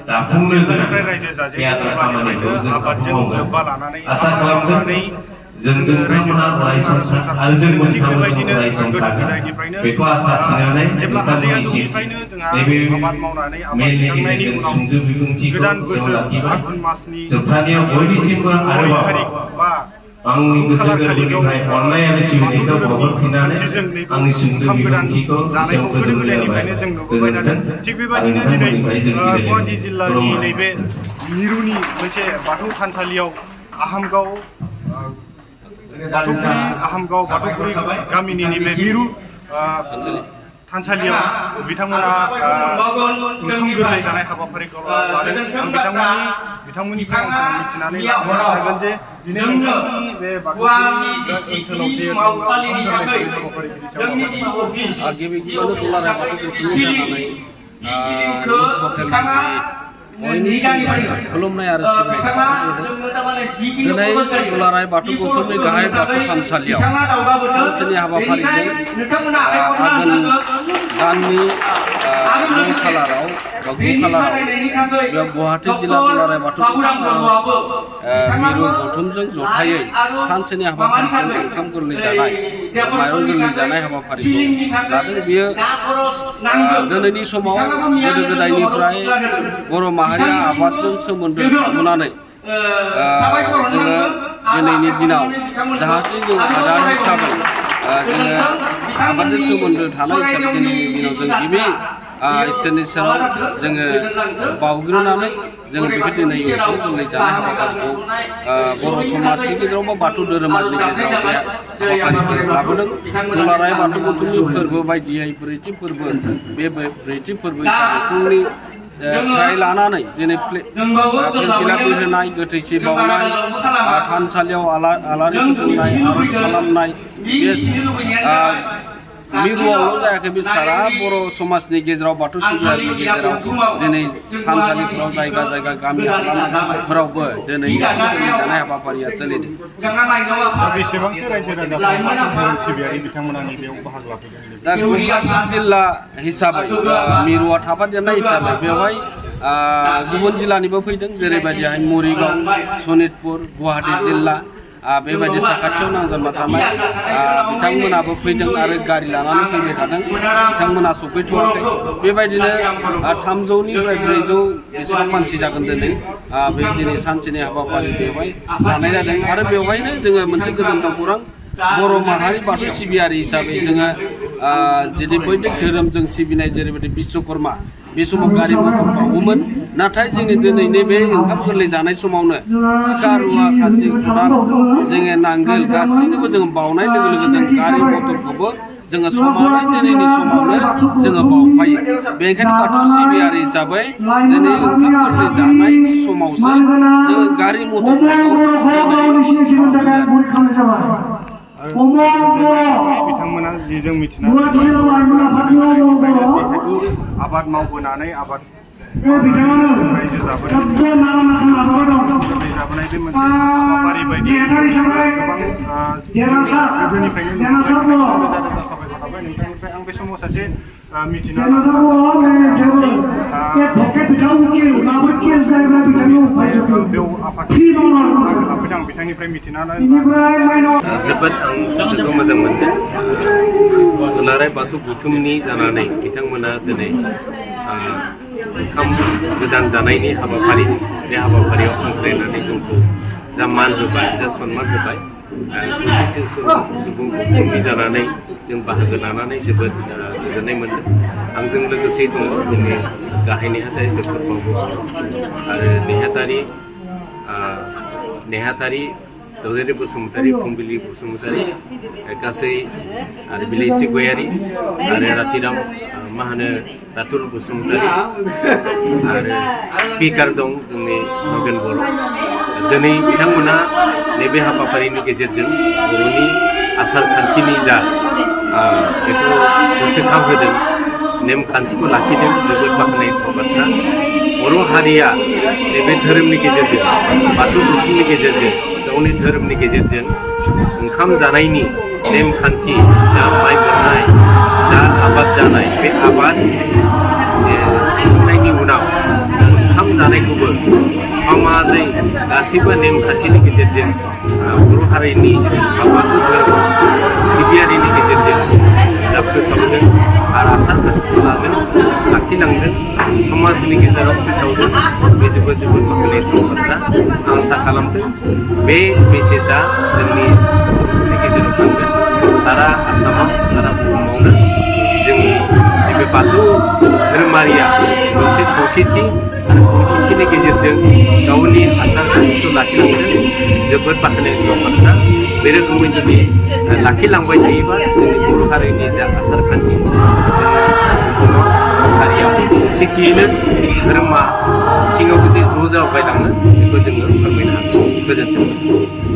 जेब्लानिफ्राय रायजो जाजेनदों अब्लानिफ्रायनो आबादजों लोब्बा लानानै जोङो रायजो जाबोनाय आरो थिग बेबायदिनो गोदो गोदायनिफ्रायनो जेब्ला आजै आजौनिफ्रायनो जोंहा आबाद मावनानै आबाद दिखांनायनि उनाव गोदान बोसोर आघोन मासनि 9 तारिख बा आंनि गोसो गोरबोनिफ्राय अननाय आरो सिबिनायखौ बावहरफिननानै आंनि सुंद' बिबुंथिखौ जानायखौ गोदो गोदायनिफ्रायनो जों नुबोबाय थादों। थिग बेबायदिनो दिनै गुवाहाटि जिल्लानि नैबे मिरुनि मोनसे बाथौ थानसालियाव बाथौपुरि गामिनि नैबे मिरु थानसालियाव बिथांमोना ओंखाम गोरलै जानाय हाबाफारिखौ लादों। बिथांमोननिफ्राय आं मिथिनानै लागोन जे दिनै नोंथांनि बे बाथौपुरि ओनसोलाव जे खुलुमनाय आरो दिनै दुलाराय बाथौ गौथुमनि गाहाय बाथौ थानसालियाव सानसेनि हाबाफारिजों आघोन दाननि 9 खालाराव गुवाहाटि जिल्ला दुलाराय बाथौ मिरु गौथुमजों जथायै सानसेनि हाबाफारिखौ ओंखाम गोरलै जानाय माइरं गोरलै जानाय हाबाफारिखौ लादों। बियो दिनैनि समाव गोदो गोदायनिफ्राय बर' माहारिया आबादजों सोमोन्दो थाबोनानै जोङो दिनैनि दिनाव जाहाथे जों आदार हिसाबै जोङो आबादजों सोमोन्दो थानाय हिसाबै दिनैनि दिनाव जों गिबि इसोरनि सेराव जोङो बावग्रोनानै जोङो बेखौ दिनै ओंखाम गोरलै जानाय हाबाफारिखौ बर' समाजनि गेजेराव बा बाथौ धोरोमारिनि गेजेराव बे हाबाफारिखौ लाबोदों। दुलाराय बाथौ गौथुमनि फोरबो बायदियै ब्रैथि फोरबो बे ब्रैथि फोरबो हिसाबै फुंनि फ्राय लानानै दिनै फिरफिला होनाय गोथैसि बावनाय थानसालियाव आलारि फोजोंनाय आर'ज खालामनाय बे मिरुआवल' जायाखै, बे सारा बर' समाजनि गेजेराव बाथौ सिबियारिनि गेजेराव दिनै थानसालिफोराव जायगा जायगा गामि हालामफोरावबो दिनै जानाय हाबाफारिया सोलिदों। बेसेबांसो रायजो राजाफोर सिबियारि बिथांमोना बेयाव बाहागो लाफैदों? दा गुवाहाटि जिल्ला हिसाबै मिरुआ थाफादेरनाय हिसाबै बेवहाय गुबुन जिल्लानिबो फैदों, जेरैबायदिहाय मरिगाव, सनितपुर, गुवाहाटि जिल्ला बेबायदि साखाथियाव नांजाबना थानाय बिथांमोनाबो फैदों आरो गारि लानानै फैबाय थादों। बिथांमोना सफैथ'वाखै। बेबायदिनो 300निफ्राय 400 बेसेबां मानसि जागोन दिनै बे दिनै सानसेनि हाबाफारि बेवहाय लानाय जादों। आरो बेवहायनो जोङो मोनसे गोजोनथाव खौरां, बर' माहारि बाथौ सिबियारि हिसाबै जोङो जेरै बौद्धिक धोरोमजों सिबिनाय जेरैबायदि बिश्वकर्मा बे समाव गारि मथर बावोमोन, नाथाय जोङो दिनै नैबे ओंखाम गोरलै जानाय समावनो सिखा रुवा खासि खदाल जोङो नांगोल गासैनोबो जोङो बावनाय लोगो लोगो जों गारि मथरखौबो जोङो समावनो दिनैनि समावनो जोङो बावफायो। बेनिखायनो बाथौ सिबियारि हिसाबै दिनै ओंखाम गोरलै जानायनि समावसो जोङो गारि मथरखौ बिथांमोना जि जों मिथिना आबाद मावबोनानै आबाद रायजो जाबोनाय बे मोनसे हाबाफारि बायदि गोदोनिफ्रायनो साबायखर थाबाय नोंथांनिफ्राय। आं बे समाव सासे मिथिना बेयाव आफाद आं बिथांनिफ्राय मिथिनानै जोबोद आं गोसोखौ मोजां मोनदों। दुलाराय बाथौ गौथुमनि जानानै बिथांमोना दिनै ओंखाम गोदान जानायनि हाबाफारि, बे हाबाफारियाव हांख्रायनानै जोंखौ जा मान होबाय, जा सन्मान होबाय, खौसेथि सुबुं गौथुमनि जानानै जों बाहागो लानानै जोबोद गोजोननाय मोन्दों। आंजों लोगोसे दङ जोंनि गाहाय नेहाथारि डक्टर बाबु आरो नेहाथारि दौधरी बसुमतारी, फुंबिलि बसुमतारी, गासै आरो बिलाइसि गयारी आरो रातिराम रातुल बसुमतारी आरो स्पिकार दं जोंनि नगेन बर'। दिनै बिथांमोना नैबे हाबाफारिनि गेजेरजों बर'नि आसार खान्थिनि जा बेखौ गोसोखांहोदों, नेमखान्थिखौ लाखिदों। जोबोद बाख्नायथाव बाथ्रा। बर' हारिया नैबे धोरोमनि गेजेरजों, बाथौ गौथुमनि गेजेरजों, गावनि धोरोमनि गेजेरजों ओंखाम जानायनि नेमखान्थि, जा माइ मोननाय, जा आबाद जानाय, बे आबाद खांनायनि उनाव ओंखाम जानायखौबो समाजै गासैबो नेमखान्थिनि गेजेरजों बर' हारिनि बाथौ धोरोम सिबियारिनि गेजेरजों फोसावदों आरो आसार खान्थिखौ लाखिलांदों समाजनि गेजेराव फोसावदों बे जोबोद बाख्नायथाव बाथ्रा आं आसा खालामदों बे मेसेजआ जोंनि गेजेराव थांगोन सारा आसामाव सारा बुहुमावनो जोंनि नैबे बाथौ धोरोमारिया मोनसे खौसेथिनि गेजेरजों गावनि आसार खान्थिखौ लाखिलांदों जोबोद बाख्नायथाव बाथ्रा बे रोखोमै जुदि लाखिलांबाय थायोबा जोंनि बर' हारिनि जा आसार खान्थि जोङो हारियाव खौसेथियैनो धोरोमा बिथिङाव जुदि ज' जावगायलाङो बेखौ जोङो फोरमायनो हागोन। गोजोन्थों।